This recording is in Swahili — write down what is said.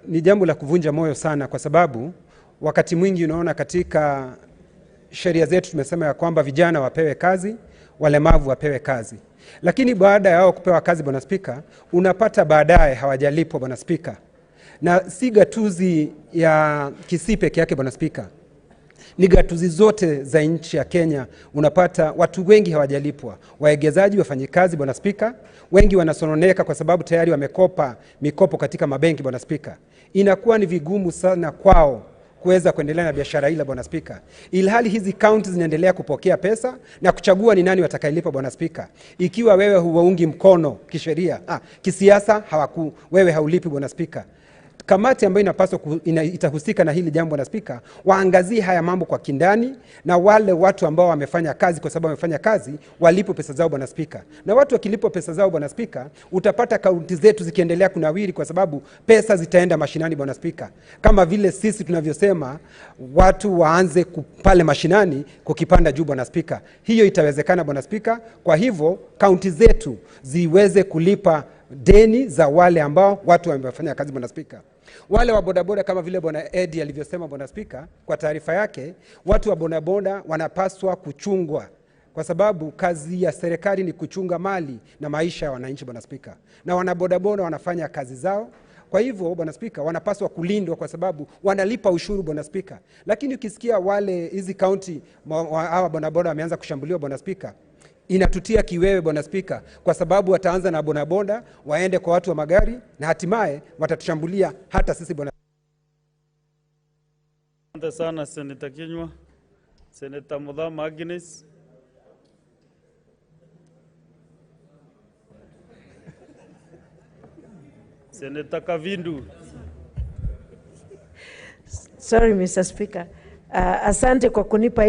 Ni jambo la kuvunja moyo sana, kwa sababu wakati mwingi unaona katika sheria zetu tumesema ya kwamba vijana wapewe kazi, walemavu wapewe kazi. Lakini baada ya wao kupewa kazi, Bwana Spika, unapata baadaye hawajalipwa, Bwana Spika. Na si gatuzi ya Kisii peke yake, Bwana Spika, ni gatuzi zote za nchi ya Kenya unapata watu wengi hawajalipwa. Waegezaji, wafanyikazi, Bwana Spika, wengi wanasononeka kwa sababu tayari wamekopa mikopo katika mabenki, Bwana Spika. Inakuwa ni vigumu sana kwao kuweza kuendelea na biashara ile, Bwana Spika, ilhali hizi kaunti zinaendelea kupokea pesa na kuchagua ni nani watakayelipa, Bwana Spika. Ikiwa wewe huwaungi mkono kisheria, kisiasa, wewe haulipi, Bwana Spika. Kamati ambayo inapaswa itahusika na hili jambo, Bwana Spika, waangazie haya mambo kwa kindani, na wale watu ambao wamefanya kazi kwa sababu wamefanya kazi walipwe pesa zao, Bwana Spika. Na watu wakilipwa pesa zao, Bwana Spika, utapata kaunti zetu zikiendelea kunawiri kwa sababu pesa zitaenda mashinani, Bwana Spika. Kama vile sisi tunavyosema watu waanze pale mashinani kukipanda juu, Bwana Spika. Hiyo itawezekana, Bwana Spika. Kwa hivyo kaunti zetu ziweze kulipa deni za wale ambao watu wamefanya kazi, Bwana Spika. Wale wa bodaboda kama vile Bwana Eddie alivyosema, Bwana Spika, kwa taarifa yake, watu wa bodaboda wanapaswa kuchungwa kwa sababu kazi ya serikali ni kuchunga mali na maisha ya wananchi, Bwana Spika. Na wanabodaboda wanafanya kazi zao. Kwa hivyo, Bwana Spika, wanapaswa kulindwa kwa sababu wanalipa ushuru, Bwana Spika. Lakini ukisikia wale hizi kaunti hawa bodaboda wameanza kushambuliwa, Bwana Spika, inatutia kiwewe, Bwana Spika, kwa sababu wataanza na bodaboda, waende kwa watu wa magari na hatimaye watatushambulia hata sisi, Bwana. Asante sana Seneta Kinyua. Seneta Muthama Agnes. Seneta Kavindu. Sorry, Mr. Speaker. Asante kwa kunipa